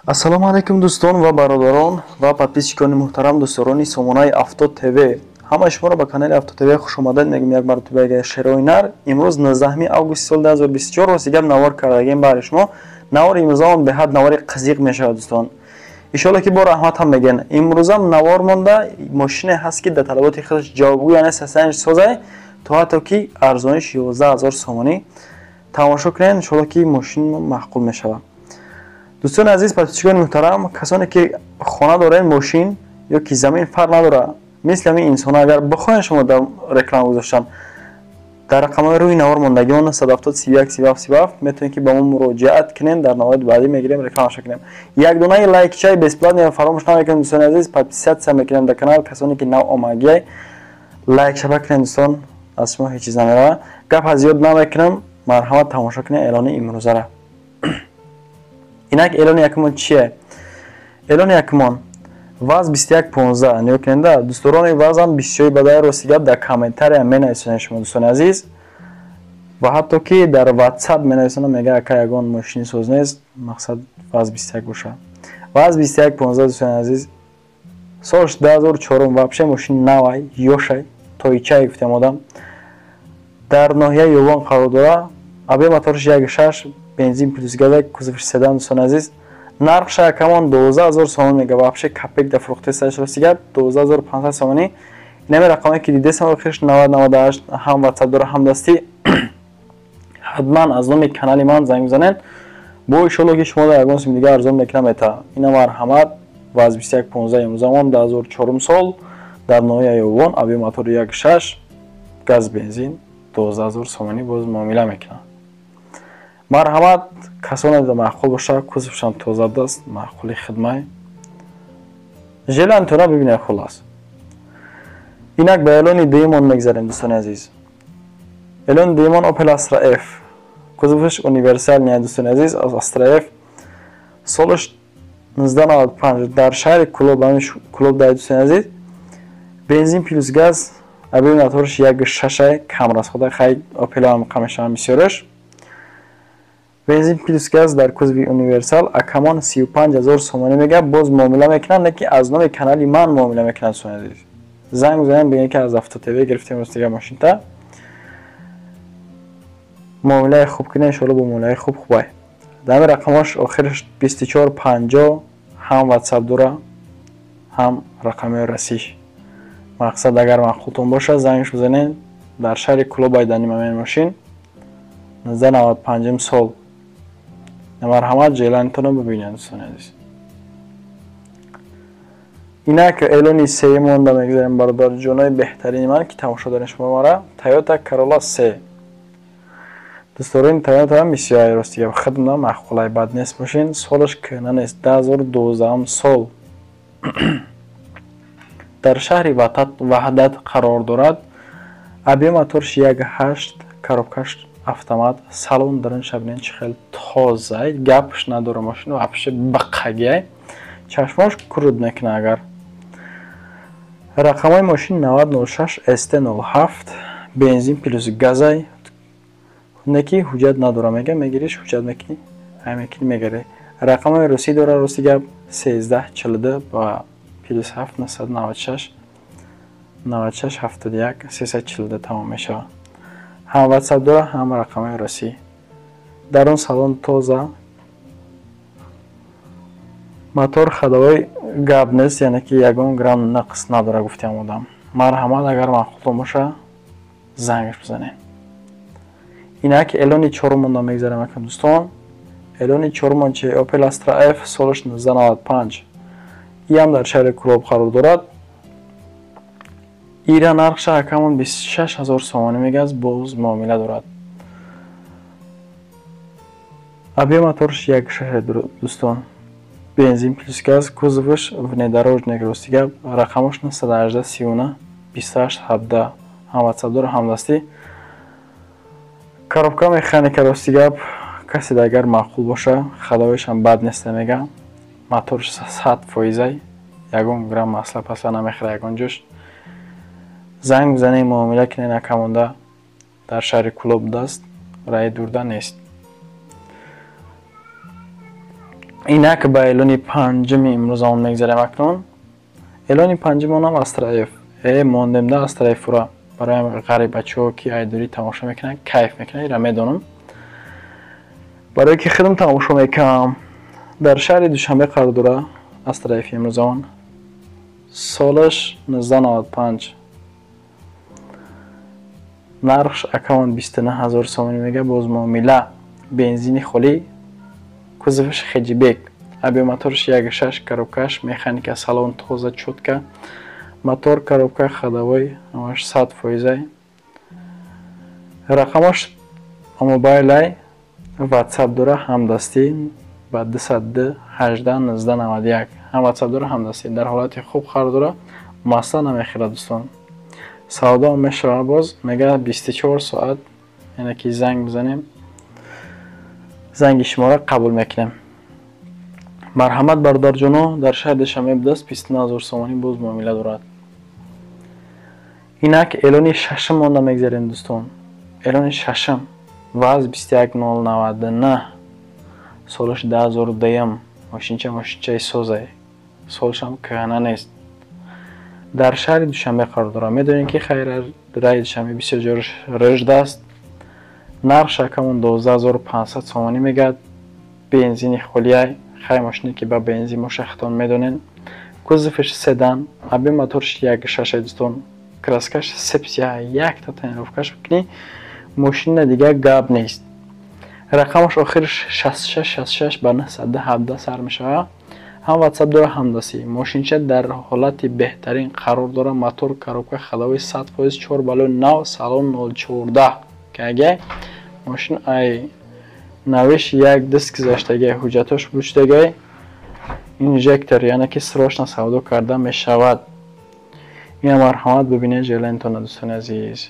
Ассалому алайкум, дӯстон ва бародарон ва подписчикони муҳтарам, дӯстдорони сомонаи Авто ТВ. Ҳамаи шуморо ба канали Авто ТВ хушомадед мегӯем. Як маротиба шерои нар. Имрӯз 19 августи соли 2024, рости гап, навор кардагем баҳри шумо. Навори имрӯзаон беҳад навори қизиқ мешавад, дӯстон. Иншоалло, ки бо раҳмат ҳам мегӯян. Имрӯзам навор монда мошине ҳаст, ки дар талаботи худаш ҷавобгӯ, яъне сасанж созай, то ҳатто ки арзониш 11 000 сомонӣ. Тамошо кунед, иншоалло, ки мошин маъқул мешавад. Дӯстони азиз, подписчикони муҳтарам, касоне ки хона доред, мошин ё ки замин, фарқ надорад, мисли ҳамин инсонҳо, агар бихоҳед шумо дар реклама гузоштан, дар рақамҳои рӯи навор мондагион 170 31 37 37 метавонед, ки ба мо муроҷиат кунед. Дар навори баъдӣ мегирем, рекламаша кунем. Як донаи лайкчаи бесплатный фаромӯш намекунем, дӯстони азиз. Подписаться мекунем дар канал. Касоне ки нав омагиай, лайк шаба кунем, дӯстон, аз шумо ҳеҷ чиз намеравад. Гап аз ёд намекунам, марҳамат, тамошо кунед эълони имрӯзара. Инак, эълони якумон чие? Эълони якумон ВАЗ 2115. Нигоҳ кунед, дӯстдорони ВАЗам бисёри бадай. Рости гап, дар комментария менависонед шумо, дӯстони азиз, ва ҳатто ки дар WhatsApp менависонад, мега: «Ака, ягон мошини соз нест, мақсад ВАЗ 21 бошад?» ВАЗ 2115, дӯстони азиз, солш 2004, вообще мошини навай, ёшай, тоичай гуфтем одам. Дар ноҳияи Ёвон қарор дорад. Объём моторш 1,6, бензин плюс газа, кузовш седан. Дӯстони азиз, нархша якамон 12 000 сомон мега. Вообще копейка да фурӯхтеста. Рости гап, 12 500 сомонӣ. Инами рақаме ки дидесам, охирш 90 98, ҳам WhatsApp дора, ҳам дастӣ. Ҳатман аз номи канали ман занг бизанед, бо иншолло, ки шумо дар ягон сум дига арзон мекунам мета. Ина, марҳамат, ВАЗ 2115, имрӯзамон 2004 сол, дар ноҳияи Ёвон, объём мотори 1,6, газ, бензин, 12 000 сомонӣ, боз муомила мекунам. Марҳамат, касоне маъқул боша. Кузовшам тоза даст, маъқули хидмай желантона бибинед. Хулас, инак ба эълони дуюмон мегзарем, дӯстони азиз. Эълони дуюмон Opel Astra F, кузовш универсальный. Дӯстони азиз, Astra F, солаш 1995, дар шаҳри Кулоб, Кулоб дар. Дӯстони азиз, бензин плюс газ, объём моторш 1,6, кам расхода. Хай, Opel ам қамешавам бисёраш. Бензин плюс газ, дар кузови универсал, акамон 35 000 сомонӣ мега. Боз муомила мекунанд, леки аз номи канали ман муомила мекунанд. Дӯстони азиз, занг бизанед, бигӯед, ки аз Авто ТВ гирифтем. Ростига, мошинта муомилаи хуб кунед, иншоалло, бо муомилаи хуб хубай. Дар ҳамин рақамҳош охираш 24 50, ҳам WhatsApp дора, ҳам рақамҳои расиш. Мақсад, агар маъқултон бошад, зангш бизанед. Дар шаҳри Кулоб айданим ҳамин мошин, 1995 сол. Марҳамат, желанитонро бибинед, дӯстони азиз. Инак, эълони сеюмонда мегзарем, бародарҷонои беҳтарини ман, ки тамошо дорем шумо мара. Toyota Corolla 3. Дӯстдорони Toyota ҳам бисёр. Рости гап, хидма маъқулай, бад нест мошин. Солаш кӯҳна нест, 2012 сол, дар шаҳри Ваҳдат қарор дорад. Объём моторш 1,8, коробкаш автомат. Салон дарунша бинед, чӣ хел тоза, гапш надора. Мошин вообще баққагиай, чашмош куруд мекунад. Агар рақамҳои мошин 90 06 ст 07, бензин плюс газай, неки ҳуҷҷат надора. Мега, мегириш, ҳуҷҷат мекунӣ, ҳай мекунӣ, мегари. Рақамҳои русӣ дора. Рости гап, 13 42 ба +7 996 96 71 342 тамом мешавад. Ҳам WhatsApp дора, ҳам рақамҳои русӣ. Дар он салон тоза, мотор ходовой, гап нест, яъне ки ягон грамм нақс надора, гуфтиам одам. Марҳамат, агар маъқултон боша, зангаш бизанед. Инак, эълони чорумонда мегзарем акам, дӯстон. Эълони чорумон чи? Opel Astra F, солаш 1995, иам дар шаҳри Кулоб қарор дорад. Ира нархша акамон 26 000 сомонӣ мегаз, боз муомила дорад. Объём моторш 1,6, дӯстон, бензин плюс газ, кузовш внедорожник. Рости гап, рақамош 918 39 28 17, ҳам WhatsApp дора, ҳам дастӣ. Коробка механика. Рости гап, касе агар маъқул боша, ходовойшам бад неста, мега. Моторш 100 фоизай, ягон грамм масла пасла намехӯра ягон ҷош. Занг бизанед, муомила кунед акамонда. Дар шаҳри Кулоб будааст, раи дурда нест. Инак ба эълони панҷуми имрӯзамон мегзарем акнун. Эълони панҷумонам Астра Ф. Мондем да Астра Ф-ура. Барои ғарибачаҳо, ки айдурӣ тамошо мекунанд, кайф мекунанд, ира медонам. Барое ки худам тамошо мекунам. Дар шаҳри Душанбе қарор дора Астра Ф имрӯзамон. Солаш 1995. Нархш акамон 29 000 сомонӣ мега, боз муомила, бензини холӣ, кузоваш хэтчбек, объём моторш 1.6, коробкаш механика, салон тоза, чётко, мотор, коробка, ходовой ҳамаш 100%. Рақамаш мобайлай, ватсап дора, ҳамдастӣ ба 202 18 19 91, ҳам ватсап дора, ҳамдастӣ. Дар ҳолати хуб қарор дора, масъала намехӯрад, дӯстон. Савдо мешавад, боз мега 24 соат, яъне ки занг бизанем, занги шуморо қабул мекунем. Марҳамат, бародарҷоно, дар шаҳри Душанбе будааст, 29 000 сомонӣ, боз муомила дорад. Инак эълони шашум монда мегзарем, дӯстон. Эълони шашум ВАЗ 21099, солаш 2002, мошинча мошинчаи созай, солашам кӯҳна нест. Дар шаҳри Душанбе қарор дорад. Медонем, ки хайр, раи Душанбе бисёр ҷояш рӯжд аст. Нархш акамон 12 500 сомонӣ мегӯяд, бензини холиай, хай мошине ки ба бензин боша, худтон медонед. Кузоваш седан, объём моторш 1.6, дӯстон, краскаш сепсия, якта тонировкаш бикунӣ, мошина дигар гап нест. Рақамаш охирш 66 66 ба 917 сар мешавад. Ҳам ватсап дора, ҳам дастӣ. Мошинча дар ҳолати беҳтарин қарор дорад, мотор, коробка, ходовой 100%, чор балои нав, салон 014 кагай. Мошин ай навиш як диск гузаштагай, ҳуҷҷатош бучдагай, инжектор, яъне ки срочно савдо карда мешавад. Ина марҳамат, бибинед желаниятонро, дӯстони азиз.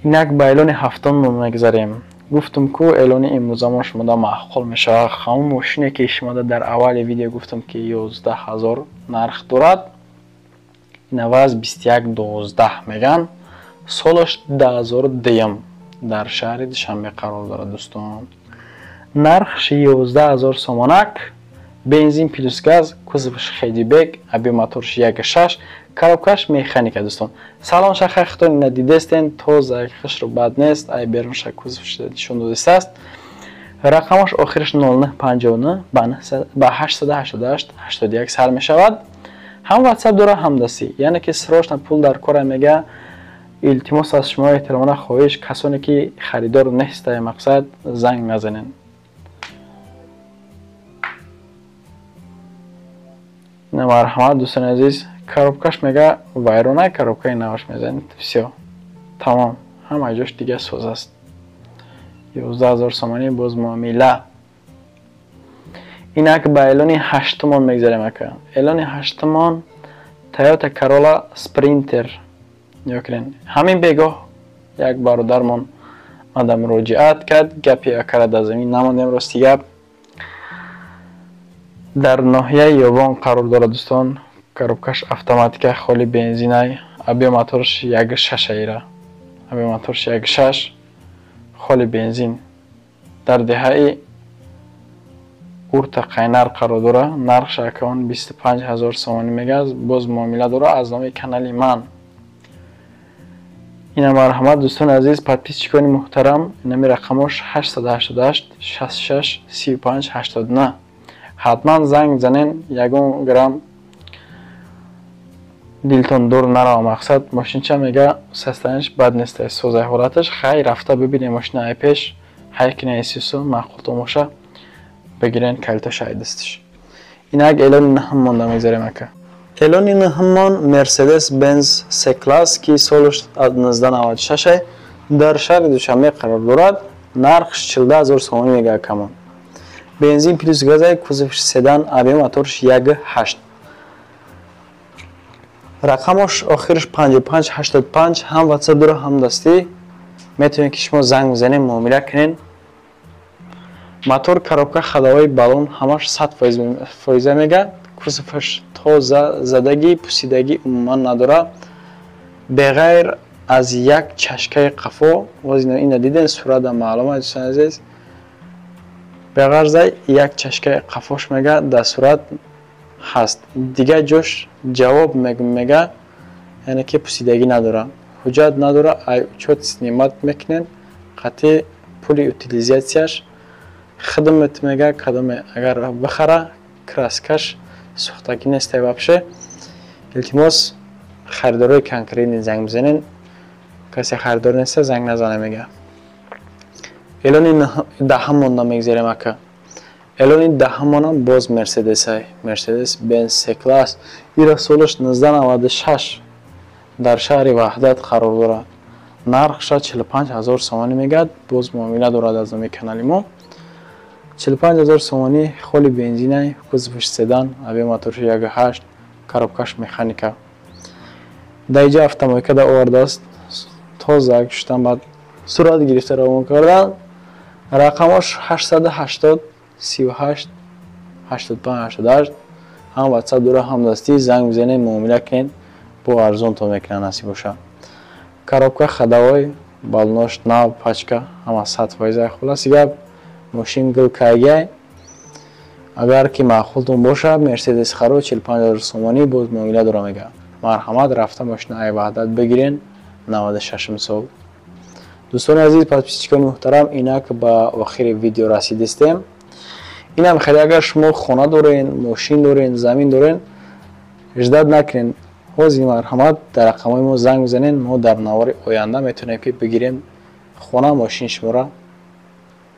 Инак ба эълони ҳафтум мегзарем. Гуфтум ку, эълони имрӯзамон шумода маъқул мешавад. Ҳамон мошине ки шумода дар аввали видео гуфтам, ки 11 000 нарх дорад, ина ВАЗ 2112 меган, солаш 2002, дар шаҳри Душанбе қарор дорад, дӯстон. Нархш 11 000 сомонак, бензин плюс газ, кузоваш хэтчбек, объём моторш 1.6, коробкаш механика, дӯстон. Салон шаха худтон ина дидестен, тоза, хушрӯ, бад нест, ай берунша кузовш нишон додистааст. Рақамаш охираш 0959 ба 888 81 сар мешавад. Ҳам ватсап дора, ҳам дастӣ. Яъне ки срочно пул дар кора мега, илтимос аз шумо, эҳтиромона хоҳиш, касоне ки харидор нестае, мақсад, занг назанед. Марҳамат, дӯстони азиз, коробкаш мега вайрона, коробкаи наваш мезанед, всё, тамом, ҳама ҷош дига соз аст. 11 000 сомонӣ, боз муомила. Инак ба эълони ҳаштумон мегзарем, ака. Эълони ҳаштумон Toyota Corolla Sprinter. Нигоҳ кунед, ҳамин бегоҳ як бародармон мада муроҷиат кард, гапи акара дар замин намондем, рости гап. Дар ноҳияи Ёвон қарор дорад, дӯстон. Коробкаш автоматика, холи бензинай, объём моторш 1.6 аира. Объём моторш 1.6, холи бензин. Дар деҳаи Урта Қайнар қарор дорад. Нархш акаон 25 000 сомонӣ мегӯяд, боз муомила дорад, аз номи канали ман. Ина марҳамат, дӯстони азиз, подписчикони муҳтарам, инами рақамош 888 66 35 89. Ҳатман занг занен, ягон грамм дилтон дур нарава, мақсад, мошинча мега состояниш бад нест, созай ҳолаташ. Хай, рафта бибинем мошина ай пеш, ҳай кине исису маъқултон боша, бигирен калиташа ай дастиш. Инак эълони наҳум монда мегзарем, ака. Эълони наҳуммон Мерседес Бенз С класс, ки солаш 1996, дар шаҳри Душанбе қарор дорад. Нархш 42 000 сомонӣ мега, акамон. Бензин плюс газай, кузовш седан, объём моторш 1.8. Рақамош охираш 55 85, ҳам ватсап дора, ҳам дастӣ. Метавонед ки шумо занг бизанед, муомила кунед. Мотор, коробка, ходовой, баллон ҳамаш 100% мега. Кузоваш тоза, задагӣ, пусидагӣ умуман надорад. Беғайр аз як чашкаи қафо, боз ина диден, сурата маълум аст, дӯстони азиз. Беғарзай як чашкаи қафош мега дар сурат ҳаст, дигар ҷош ҷавоб мега, яъне ки пусидагӣ надора, ҳуҷҷат надора. Ай учёт снимать мекунем қатъи пули утилизатсияш хидмат мега. Кадоме агар бихара, краскаш сӯхтагӣ нестай вообще. Илтимос, харидорои конкретный занг бизанен, касе харидор неста, занг назане мега. Эълони даҳамонда мегзарем ака. Эълони даҳамонам боз Мерседесай, Мерседес Бенз С класс. Ира солаш 1996, дар шаҳри Ваҳдат қарор дорад. Нархша 45 ҳазор сомонӣ мегӯяд, боз муомила дорад. Аз номи канали мо 45 ҳазор сомонӣ, холи бензинай, кузовш седан, объём моторш 1,8, коробкаш механика. Дар иҷа автомойка да овардааст, тоза шуштан, баъд сурат гирифта равон кардан. Рақамош 880 38 85 88, ҳам WhatsApp дора, ҳам дастӣ. Занг бизанед, муомила кунед, бо арзонтон мекунад, насиб боша. Коробка ходовой, балонош нав, пачка ҳама 100%. Хулоси гап, мошин гул кайгай. Агар ки маъқултон бошад, Мерседес харо, 45 ҳазор сомонӣ, боз муомила дора мега. Марҳамат, рафта мошина ай Ваҳдат бигирен, 96-м сол. Дӯстони азиз, подписчикони муҳтарам, инак ба охири видео расидистем. Инам хеле, агар шумо хона дорен, мошин дорен, замин дорен, ждать накунен, ҳозир марҳамат, дар рақамҳои мо занг бизанен. Мо дар навори оянда метавонем ки бигирем хона, мошини шуморо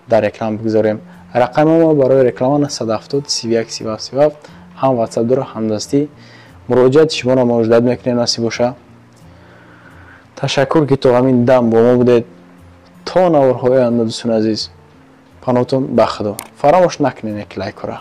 дар реклама бигзорем. Рақами мо барои реклама 970 31 37 37, ҳам WhatsApp дора, ҳам дастӣ. Муроҷиати шуморо мо ждать мекунем, насиб боша. Ташаккур, ки то ҳамин дам бо мо будед. То наворҳои оянда, дӯстони азиз, паноҳтон ба Худо. Фаромӯш накунед, ки лайкора.